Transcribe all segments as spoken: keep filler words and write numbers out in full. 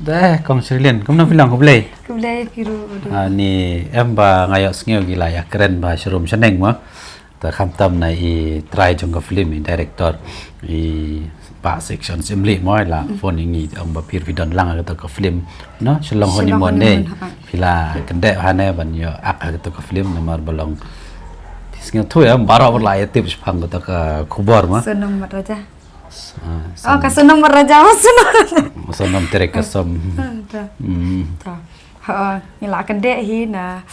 Eh, kong Shirlin, kumno phi long, khublei? Khublei phi ruh. Ah, ni em ba nga ïohsngew ki la ïakren ba sharum shaneng mo. Ta khamtam na i trai jong ka film, i director, i Bah Section Syiemlieh mo, la phone ïa ngi ong ba phi ruh phi don lang ha kato ka film, no, Shillong Honeymoon ne. Phi la kyndit hangne ban ïoh ak ha kato ka film namar ba long. Sngew tu ïa, baroh la ïa tip shaphang kato ka khubor mo. Sonam Mat Raja. Ah, oh, ka Sonam Mat Raja, Sonam. Sonam Terek ka Som. Hmm. Ta. Ha, ngi la kyndit hi na,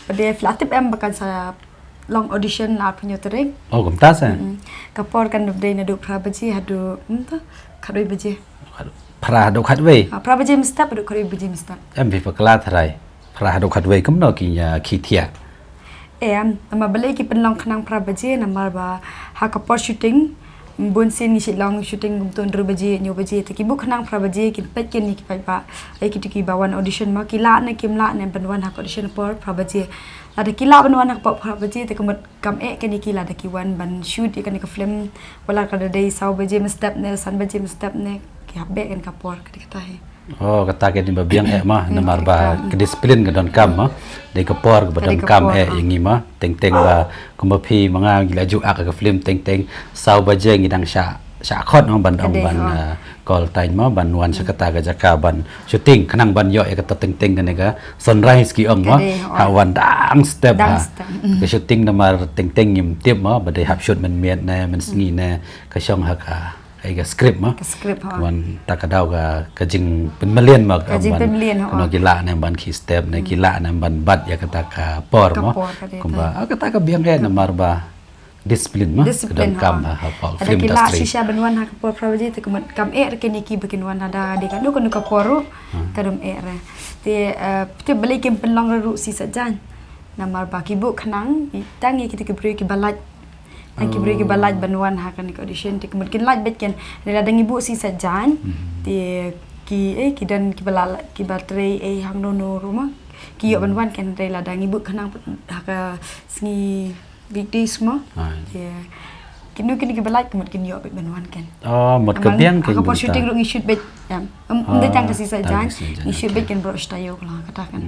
ba dei phi la tip em ba kan sa long audition la pynïoh tarik. Oh, kumta sa. Mm-mm. Ka por kan dei naduh phra baje haduh, hmm, ta, khatwei baje. Phra haduh khatwei. Ah, phra baje mynstep haduh khatwei baje mynstep. Em phi bakla tharai. Phra haduh khatwei kumno ki ïa ki thiah. Em, namar balei ki pynlong khnang phra baje, namar ba ha ka por shooting, bun sien ngi shait long shooting kumto hynriew baje, hynñiew baje, te ki buh khnang phra baje, kin peit kin ïa ki paidbah. Ai kito kiba wan audition mo, ki lah ne kim lah ne ban wan ha ka audition por phra baje. Lada ki lah ban wan ha ka por phra baje, te ka mut kam eh kane ki lada ki wan ban shoot ïa kane ka film, wat la ka dei saw baje mynstep ne, san baje mynstep ne, ki hap beh kane ka por, ka dei kata hi. Oh, kata ka dei ba biang eh mo, namar ba ka disiplin ka donkam mo. Dei ka por kaba donkam eh ïa ngi mo. Teng teng ba kumba phi ma nga ngi la ju ak ka film teng teng saw baje ngi dang shah, shah khot mo ban ong ban, ah, call time mo ban wan sha kata ka jaka ban shooting khnang ban ïoh ïa kata teng teng kane ka sunrise ki ong mo. Ha wan dang step ha. Ka shooting namar teng teng ngim tip mo ba dei hap shoot mynmiet ne mynsngi ne ka shong ha ka Ai ka script mo. Ka script, ha. Wan ta ka daw ka, ka jingpynmlien mo, ka jingpynmlien, ha. Kano ki lah ne ban ki step ne ki lah ne ban bat ïa kata ka por mo. Kumba, ah, kata ka biang eh namar ba discipline mo. Discipline, ka donkam ha, ha film industry. Lada ki lah shisha ban wan ha ka por phra baje te ka mut kam eh kine ki ba kin wan lada dei kano kano ka por ruh. Ka dom eh re. Te, eh, te balei kim pynlong ruh shi sajan. Namar ba ki buh khnang tang ïa kita ki briew kiba lait. Tang ki briew kiba lait ban wan ha kane ka audition te ka mut kin lait beit ken. Hynrei lada ngi buh shi sajan te ki, eh, ki don kiba la, kiba trei, eh, hangno no ruh mo. Ki ïoh ban wan ken hynrei lada ngi buh khnang ha ka sngi weekdays mo. Te kino kino kiba lait ka mut kin ïoh beit ban wan ken. Oh, mut ka biang ken ha ka por shooting ruh ngi shoot beit. Em, em, em dei tang ka shi sajan. Ngi shoot beit ken baroh shi taïew ka long kata kan.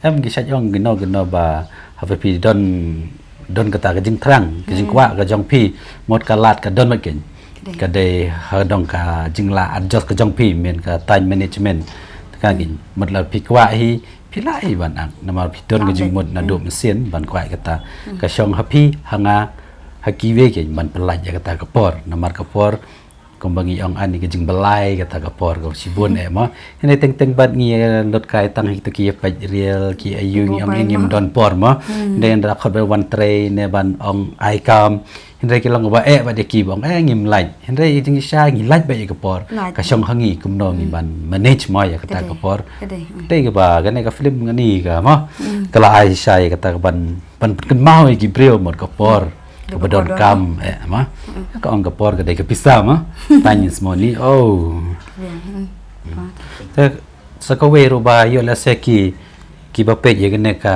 Em ki shait ong kino kino ba haba phi don, don kata ka jingthrang, ka jingkwah ka jong phi, mut ka lad ka don beit ken. Ka dei ha dong ka jinglah adjust ka jong phi, men ka time management. Ka kin mut la phi kwah hi, phi lah hi ban ak. Namar phi don ka jingmut naduh mynsiem ban kwah kata. Ka shong ha phi, ha nga, ha kiwei ken ban pynlait ïa kata ka por. Namar ka por Kumba ngi ong ani ka jingbalai kata ka por ka shibun eh mo. Hynrei teng teng bad ngi, eh, lut kai tang hi to ki peit reel ki ayu ngi ong ngim don por mo. Hynrei nda khot ba wan trei ne ban ong ai kam. Hynrei ki long ba eh bad ki ba ong eh ngim lait. Hynrei jing sha ngi lait ba ïa ka por. Ka shong ha ngi kumno ngi ban manage mo ïa kata ka por. Kata ka ba kane ka film ngani ka mo. Ka la ai sha ïa kata ka ban ban pynkynmaw ïa ki briew mut ka por kaba donkam eh ma. Ka ong ka por ka dei ka pisa ma. Time is money. Oh. Te sa kawei ruh ba ïoh lehse ki, kiba peit ïa kane ka,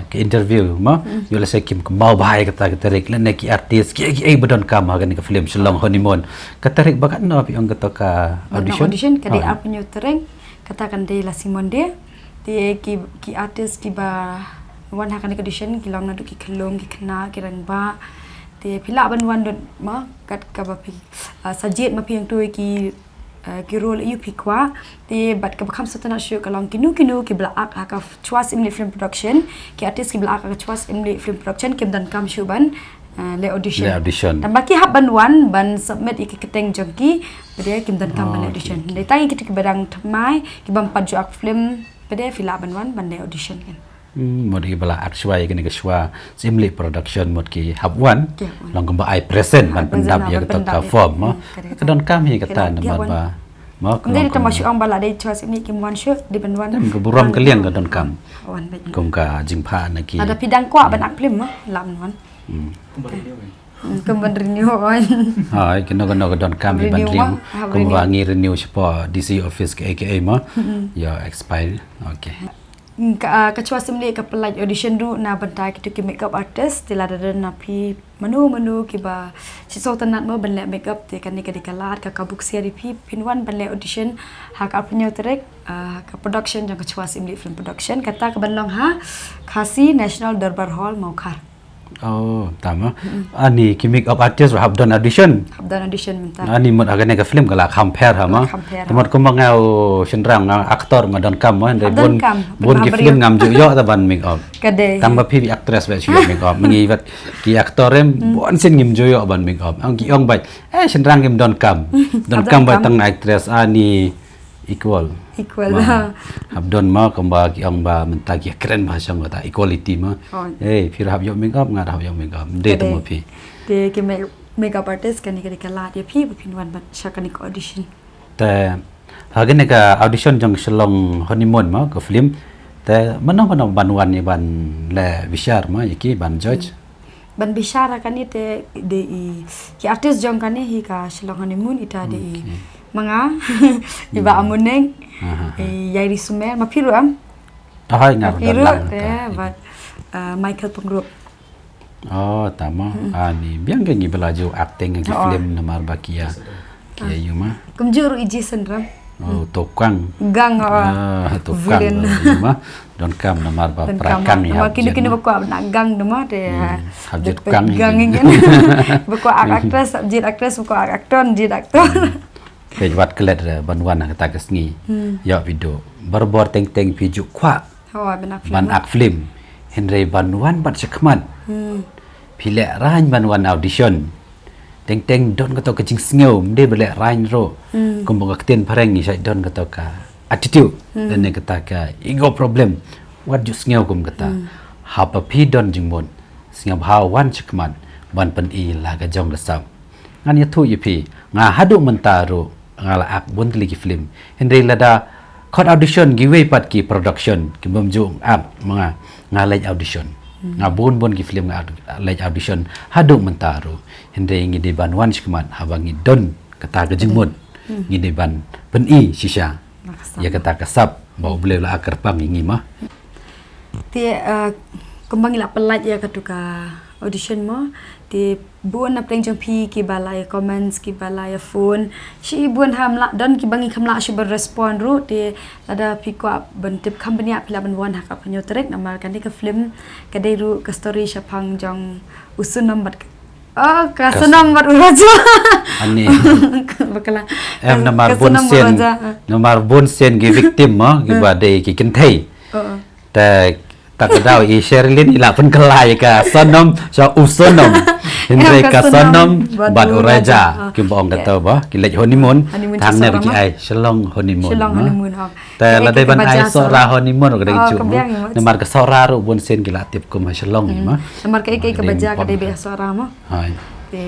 ka interview ma. Ïoh lehse kim kynmaw bha ïa kata ka tarik lane ki artist ki, ki, eh, ba donkam ha kane ka film Shillong Honeymoon. Ka tarik ba katno phi ong kata ka audition? Audition ka dei arphew tarik. Kata kan dei la Simon dei. Te ki, ki artist kiba wan ha kane ka audition ki long naduh ki khyllung ki khynnah ki rangbah. Te phi lah ban wan dot ma kat kaba phi, ah, sa jied ma phi hangto ki, ah, ki role ïa phi kwah. Te bad kaba kham sngewtynnat shuh ka long kino kino kiba la ak ha ka Chwa Syiemlieh Film Production. Ki artist kiba la ak ha ka Chwa Syiemlieh Film Production kim donkam shuh ban, ah, leh audition. Leh audition. Tang ba ki hap ban wan ban submit ïa ki kyrteng jong ki. Ba dei kim donkam ban leh audition. Dei tang ïa kito kiba dang thymmai kiba ym pat ju ak film. Ba dei phi lah ban wan ban leh audition kan. Hmm, mut ïa ba la ak Chwa ïa kane ka Chwa Syiemlieh Production mut ki hap wan. Long kumba ai present ban pyndap ïa kata ka form ma. Ka donkam hi kata namar ba ma. Dei tang ba shu ong ba la dei Chwa Syiemlieh kim wan shuh dei ban wan. Ka burom ka liang ka donkam. Kum ka jingpha na ki. Lada phi dang kwah ban ak film ma lah ban wan. Hmm, kum ban renew oi. Hai, kino kino ka donkam hi ban renew. Kumba ngi renew shapoh D C office ka A K A ma. Ïa expire. Okay. Ka, ah, ka Chwa Syiemlieh ka pynlait audition ruh na bynta kito ki makeup artist, te lada don na phi mano mano kiba Sngewtynnat mo ban leh makeup, te kane ka dei ka lad ka kabu ksiar ïa phi, phin wan ban leh audition ha ka arphew hynñiew tarik, ah, ka production jong ka Chwa Syiemlieh Film Production, kata ka ban long ha Khasi National Durbar Hall, Mawkhar. Oh, tama. Ani ki makeup artist ruh hap don audition. Hap don audition mynta. Ani mut ha kane ka film ka la kham pher ha ma. Kham pher. Te mut kumba nga u shynrang, nga actor nga donkam ma, hynrei bun, bun ki film ngam ju ïoh ta ban makeup. Ka dei. Tang ba phi actress ba shu ïoh makeup. Ngi wat ki actor em, bun sien ngim ju ïoh ban makeup. Ang ki ong ba, eh, shynrang ngim donkam. Donkam ba tang actress, ani equal. Equal. Ma, hap don ma, kumba ki ong ba mynta ki kren ba shong kata equality ma. Oh. Eh, phi ruh hap ïoh makeup, nga ruh hap ïoh makeup. Dei tu ma phi. Te ki make-, makeup artist kane ka dei ka lad ïa phi ba phin wan ban sha kane ka audition. Te ha kane ka audition jong Shillong Honeymoon ma, ka film. Te mano mano ban wan ïa ban leh bishar ma, ïa ki ban judge. Ban bishar ha kane te dei i ki artist jong kane hi ka Shillong Honeymoon, ita dei i ma nga, i Bah Amuning, i Yairi Sumer, ma phi ruh em? Ahai, nga ruh don lang te, bad, eh, Michael Pyngrope. Oh, tama. Ani biang ka ngi ba la ju acting ha ki film namar ba ki ïa Ki ïa ïu ma. Kumjuh ruh i Jason Ram. Oh, Tokang. Gang, oh. Ah, Tokang. Villain. Ïu ma. Donkam namar ba prak kang ïa. Namar kine kine ba kwah nak gang nama te. Hap jied kang. Gang ïa kine. Ba kwah ak actress, hap jied actress, ba kwah ak actor, jied actor. Peit wat klet re ban wan ha kata ka sngi. Ïa phi duh. Barabor teng teng phi ju kwah. Ban ak film. Hynrei ban wan bad shakhmat. Phi lehraiñ ban wan audition. Teng teng don kato ka jingsngew, ym dei ba lehraiñ ruh. Kumba ka ktien phareng ngi shait don kato ka attitude. Lane kata ka ego problem. Wat ju sngew kum kata. Haba phi don jingmut. Sngewbha wan shakhmat ban pyni la ka jong ka sap. Ngan ïathuh ïa phi, nga haduh mynta ruh, nga la ak bun tylli ki film. Hynrei lada khot audition kiwei pat ki production, ki bym ju ak ma nga, nga leit audition. Nga bun bun ki film nga ak-, leit audition, haduh mynta ruh. Hynrei ngi dei ban wan shakhmat, haba ngi don kata ka jingmut. Ngi dei ban pyni shisha. Ïa kata ka sap, ba U Blei u la kyrpang ïa ngi ma. Te, eh, kumba ngi la pynlait ïa katu ka audition mo. Te bun na pdeng jong phi kiba la ïa comments, kiba la ïa phone. Shibun ham lah don kiba ngi kam lah shuh ban respond ruh. Te lada phi kwah ban tip kham bniah phi lah ban wan ha ka arphew hynñiew tarik namar kane ka film ka dei ruh ka story shaphang jong u Sonam bad ka, oh, ka Sonam bad u Raja. Ani. Bakla. Em, namar bun sien, namar bun sien ki victim mo, kiba dei ki kynthei. Te ta ka daw i Sherilyn i la pynkylla ïa ka Sonam, sha u Sonam. Hynrei ka Sonam bad u Raja. Kim ba ong kata ba ki leit honeymoon. Tang ne ba ki ai Shillong honeymoon. Shillong honeymoon. Te la dei ban ai Sohra honeymoon ka dei ju. Namar ka Sohra ruh bun sien ki la tip kum ha Shillong ma. Namar ka, ka, ka ba ja ka dei ba Sohra ma. Hai. Te,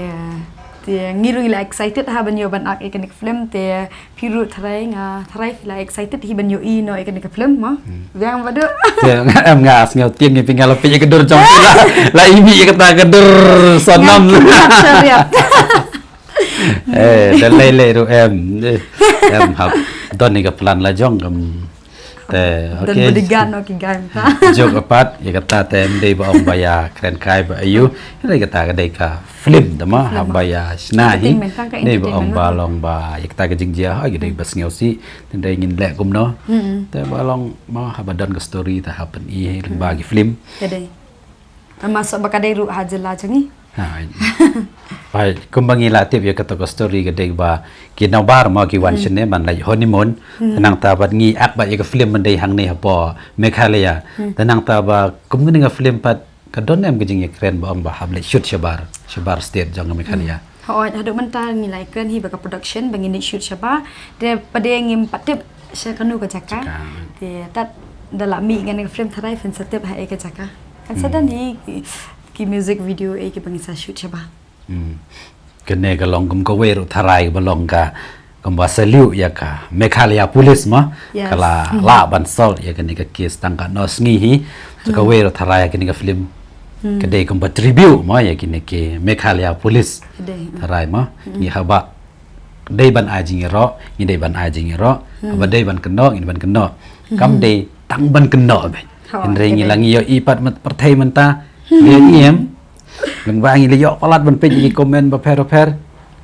te ngi ruh ngi la excited ha ban ïoh ban ak ïa kane ka film te. Phi ruh tharai nga, tharai phi la excited hi ban ïohi noh ïa kane ka film ma. Biang ba duh. Te nga em nga sngew tieng ngi phi nga la phi ïa ka dur jong phi la. La imi ïa kata ka dur Sonam. Eh, da lei lei ruh em. Eh, em hap don ïa ka plan la jong kam. Te, okay. Bodyguard noh ki guy mynta. Jok apat ïa kata te em dei ba ong ba ïa kren kai ba ayu. Ïa kata ka dei ka film te ma, haba ïa shna hi. Dei ba ong ba long ba ïa kata ka jingjia ha ka dei ba sngewsih. Te dei ngin leh kumno. Te ba long ma haba don ka story te hap pyni hi lyngba ki film. Ka dei. Ama soh ba ka dei ruh ha jylla jong ngi. Ha. Ba kumba ngi la tip ïa kata ka story ka dei ba ki Nongbar ma ki wan shane ban leit honeymoon. Te nangta bad ngi ak ba ïa ka film ban dei hangne hapoh Meghalaya. Te nangta ba kum kane ka film pat ka don em ka jingïakren ba ong ba hap leit shoot shabar, shabar state jong ka Meghalaya. Hooid, haduh mynta ngi la ïakren hi ba ka production ba ngin leit shoot shabar. Te pat de ngim pat tip sha kano ka jaka. Te tad da la mih ngan ka film tharai phin sa tip ha ei ka jaka. Kan sa don hi ki, ki music video ei ki ba ngin sa shoot shabar. Kane ka long kum kawei ruh tharai ba long ka kumba salute ïa ka Meghalaya Police ma. Ka la lah ban solve ïa kane ka case tang katno sngi hi. Te kawei ruh tharai ïa kane ka film. Ka dei kumba tribute ma ïa kine ki Meghalaya Police. Tharai ma ngi haba dei ban ai jingïaroh, ngi dei ban ai jingïaroh. Haba dei ban kynnoh, ngi dei ban kynnoh. Kam dei tang ban kynnoh beit. Hynrei ngi la ngi ïohi pat mat pyrthei mynta. Ngi ïohi em. Lyngba ngi la ïoh palat ban peit ïa ki comment bapher bapher.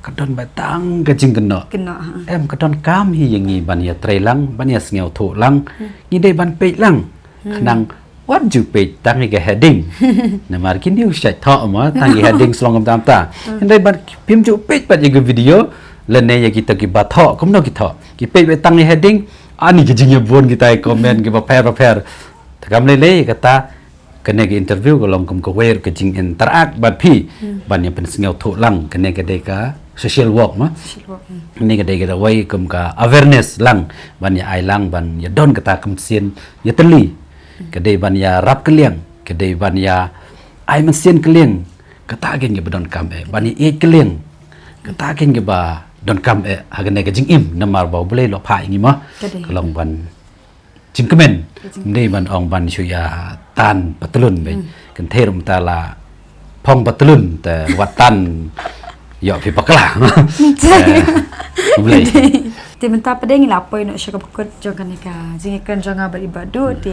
Ka don ba tang ka jingkynnoh. Kynnoh, ha. Em, ka donkam hi ïa ngi ban ïa trei lang, ban ïa sngewthuh lang. Ngi dei ban peit lang. Khnang wat ju peit tang ïa ka heading. Namar ki news shait thoh ma, tang ïa heading shlong kumta kumta. Ngi dei ban phim ju peit pat ïa ka video, lane ïa kita kiba thoh, kumno ki thoh. Ki peit beit tang ïa heading, ani ki jingïabun kita ïa comment kiba pher bapher. Te kam lei lei kata, kane ka interview ka long kum kawei ka jinginteract bad phi, ban ïa pynsngewthuh lang, kane ka dei ka social work ma. Social work, hmm. Kane ka dei kawei kum ka awareness lang, ban ïa ai lang, ban ïa don kata ka mynsiem ïatylli. Ka dei ban ïarap kylliang, ka dei ban ïa ai mynsiem kylliang. Kata keiñ kaba donkam eh, ban ïa ïeit kylliang. Kata keiñ kaba donkam eh, ha kane ka jingim, namar ba U Blei u la phah ïa ngi ma. Ka dei. Ka long ban jingkmen. Ka jingkmen. Ym dei ban ong ban shu ïa tan patlun beit. Hmm. Kynthei ruh mynta la phong patlun te wat tan ïoh phi bakla. Eh, U Blei. Te mynta pat ngi la poi noh sha kaba kut jong kane ka jingïakren jong nga bad i Bah Duh, te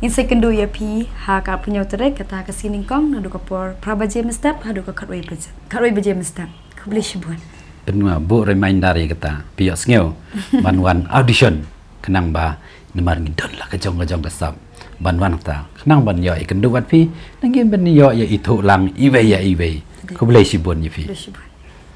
ngin sa ïakynduh ïa phi ha ka arphew hynñiew tarik, kata ka sngi nyngkong, naduh ka por phra baje mynstep haduh ka khatwei baje, khatwei baje mynstep. Khublei shibun. Pynbna buh reminder ïa kata, phi ïohsngew ban wan audition, khnang ba namar ngi don la ka jong ka jong ka sap ban wan kata, khnang ban ïoh ïakynduh bad phi, nangta ban ïoh ïa ithuh lang iwei ïa iwei. Khublei shibun ïa phi. Khublei shibun.